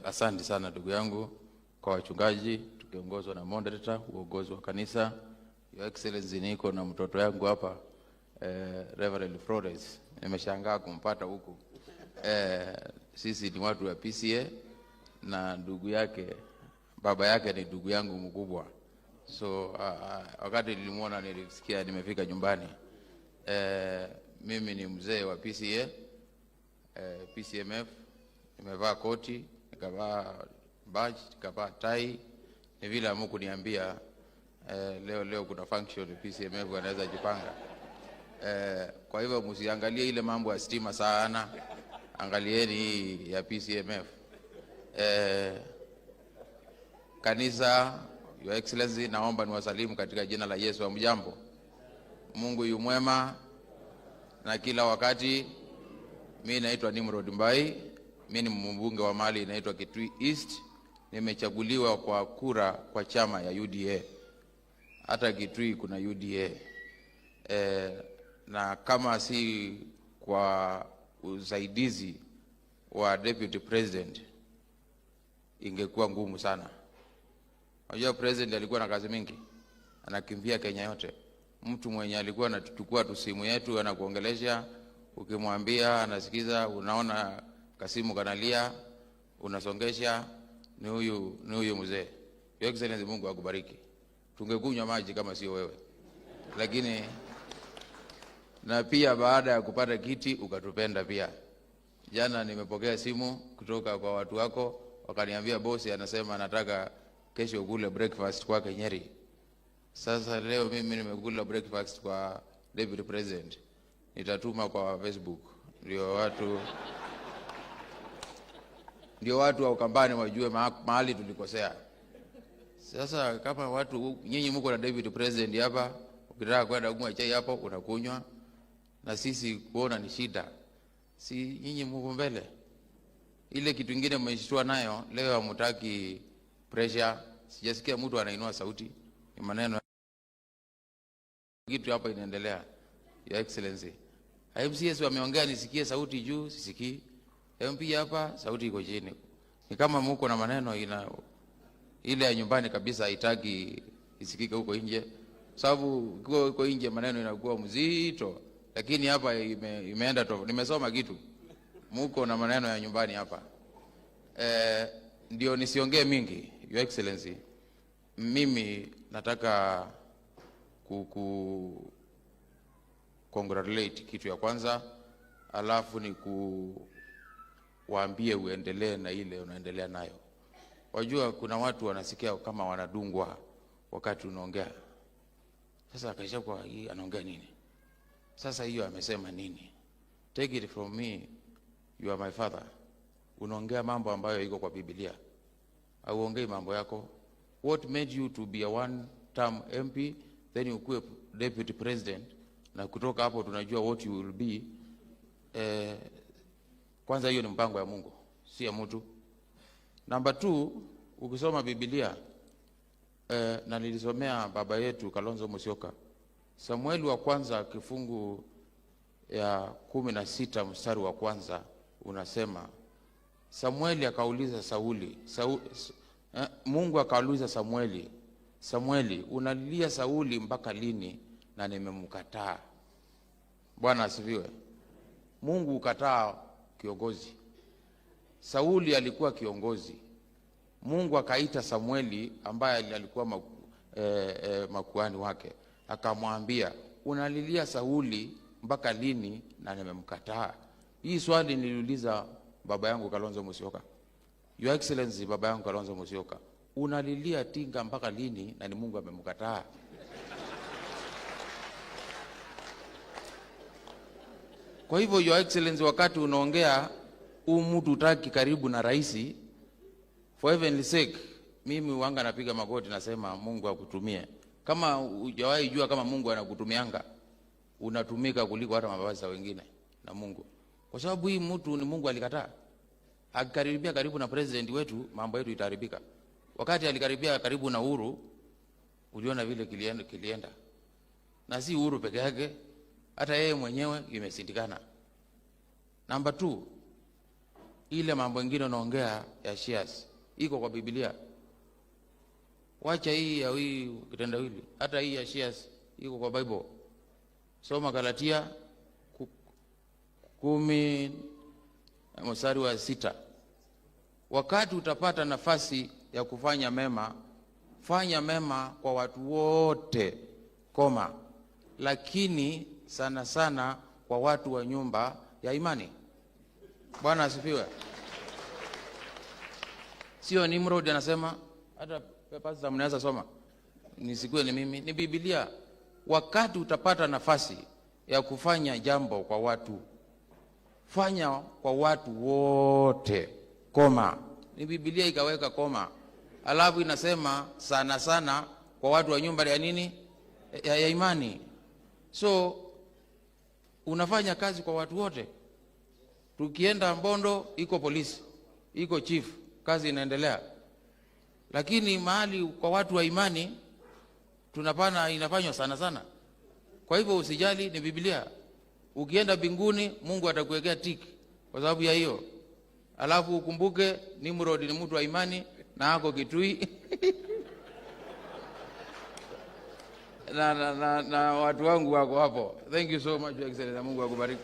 Asante sana ndugu yangu kwa wachungaji tukiongozwa na moderator, uongozi wa kanisa. Your Excellency, niko na mtoto yangu hapa Reverend Flores, nimeshangaa kumpata huku. Sisi ni watu wa PCA na ndugu yake, baba yake ni ndugu yangu mkubwa, so wakati nilimwona nilisikia nimefika nyumbani. Mimi ni mzee wa PCA, PCMF. Nimevaa koti, nikavaa badge, nikavaa tai. Ni vile hamkuniambia leo kuna function PCMF wanaweza jipanga. Kwa hivyo msiangalie ile mambo ya stima sana, angalieni hii ya PCMF. Kanisa, Your Excellency, naomba niwasalimu katika jina la Yesu. Hamjambo? Mungu yu mwema na kila wakati. Mimi naitwa Nimrod Mbai, mimi ni mbunge wa mahali inaitwa Kitui East. Nimechaguliwa kwa kura kwa chama ya UDA. Hata Kitui kuna UDA. Na kama si kwa usaidizi wa Deputy President ingekuwa ngumu sana. Unajua President alikuwa na kazi mingi, anakimbia Kenya yote. Mtu mwenye alikuwa anatuchukua tu simu yetu anakuongelesha, ukimwambia anasikiza, unaona kasimu kanalia, unasongesha, ni huyu mzee. Your Excellency, Mungu akubariki. Tungekunywa maji kama sio wewe. Lakini na pia baada ya kupata kiti ukatupenda pia. Jana nimepokea simu kutoka kwa watu wako, wakaniambia bosi anasema anataka kesho ukule breakfast kwake Nyeri. Sasa leo mimi nimekula breakfast kwa Deputy President. Nitatuma kwa Facebook ndio watu wa Ukambani wajue mahali tulikosea. Sasa kama watu nyinyi mko na Deputy President hapa, ukitaka kwenda kunywa chai hapo unakunywa, na sisi kuona ni shida. Si nyinyi mko mbele. Ile kitu kingine mmeshtua nayo leo, hamtaki pressure. Sijasikia mtu anainua sauti. Ni maneno kitu hapa inaendelea. Your Excellency, MCS wameongea, nisikie sauti juu, sisikii. MP hapa sauti iko chini. Ni kama mko na maneno ina ile ya nyumbani kabisa, haitaki isikike huko nje, sababu ukiwa huko nje maneno inakuwa mzito, lakini hapa imeenda tofauti. Nimesoma kitu, muko na maneno ya nyumbani hapa. Ndio nisiongee mingi, Your Excellency. Mimi nataka ku congratulate kitu ya kwanza, alafu ni kuwaambie uendelee na ile unaendelea nayo. Wajua kuna watu wanasikia kama wanadungwa wakati unaongea. Sasa akaisha kwa hii anaongea nini? Sasa hiyo amesema nini? Take it from me, you are my father. Unaongea mambo ambayo iko kwa Biblia. Hauongei mambo yako. What made you to be a one term MP, then ukuwe deputy president, na kutoka hapo tunajua what you will be. Kwanza hiyo ni mpango ya Mungu, si ya mtu. Number 2, ukisoma Biblia, na nilisomea baba yetu Kalonzo Musyoka, Samueli wa kwanza kifungu ya 16 mstari wa kwanza unasema, Samueli akauliza Sauli, Mungu akauliza Samueli, Samueli, unalilia Sauli mpaka lini na nimemkataa? Bwana asifiwe. Mungu ukataa kiongozi. Sauli alikuwa kiongozi. Mungu akaita Samueli ambaye alikuwa makuhani wake, akamwambia, unalilia Sauli mpaka lini na nimemkataa? Hii swali niliuliza baba yangu Kalonzo Musyoka. Your Excellency, baba yangu Kalonzo Musyoka, unalilia Tinga mpaka lini na ni Mungu amemkataa? Kwa hivyo Your Excellency, wakati unaongea huu mtu hutaki karibu na rais, for heavenly sake, mimi wanga napiga magoti nasema Mungu akutumie. Kama hujawahi jua kama Mungu anakutumianga, unatumika kuliko hata mababa wengine na Mungu. Kwa sababu hii mtu ni Mungu alikataa. Akikaribia karibu na president wetu, mambo yetu itaharibika. Wakati alikaribia karibu na Uhuru, uliona vile kilienda. Na si Uhuru peke yake, hata yeye mwenyewe imesindikana. Number 2, Ile mambo ingine unaongea ya shares iko kwa Biblia. Wacha hii ya hii kitendawili, hata hii ya shares iko kwa Bible. Soma Galatia 10 mstari wa 6. Wakati utapata nafasi ya kufanya mema, fanya mema kwa watu wote, koma, lakini sana sana kwa watu wa nyumba ya imani. Bwana asifiwe. Sio Nimrod anasema, hata pastor mnaweza soma, nisikuwe ni mimi, ni Biblia. Wakati utapata nafasi ya kufanya jambo kwa watu, fanya kwa watu wote, koma. Ni Biblia ikaweka koma, alafu inasema sana sana kwa watu wa nyumba ya nini? Ya imani. So unafanya kazi kwa watu wote. Tukienda Mbondo iko polisi, iko chief, kazi inaendelea. Lakini mahali kwa watu wa imani tunapana, inafanywa sana sana. Kwa hivyo usijali, ni Biblia. Ukienda mbinguni Mungu atakuwekea tiki kwa sababu ya hiyo. Alafu ukumbuke Nimrod ni mtu wa imani na ako Kitui na watu wangu wako hapo. Thank you so much, Your Excellency. Mungu akubariki.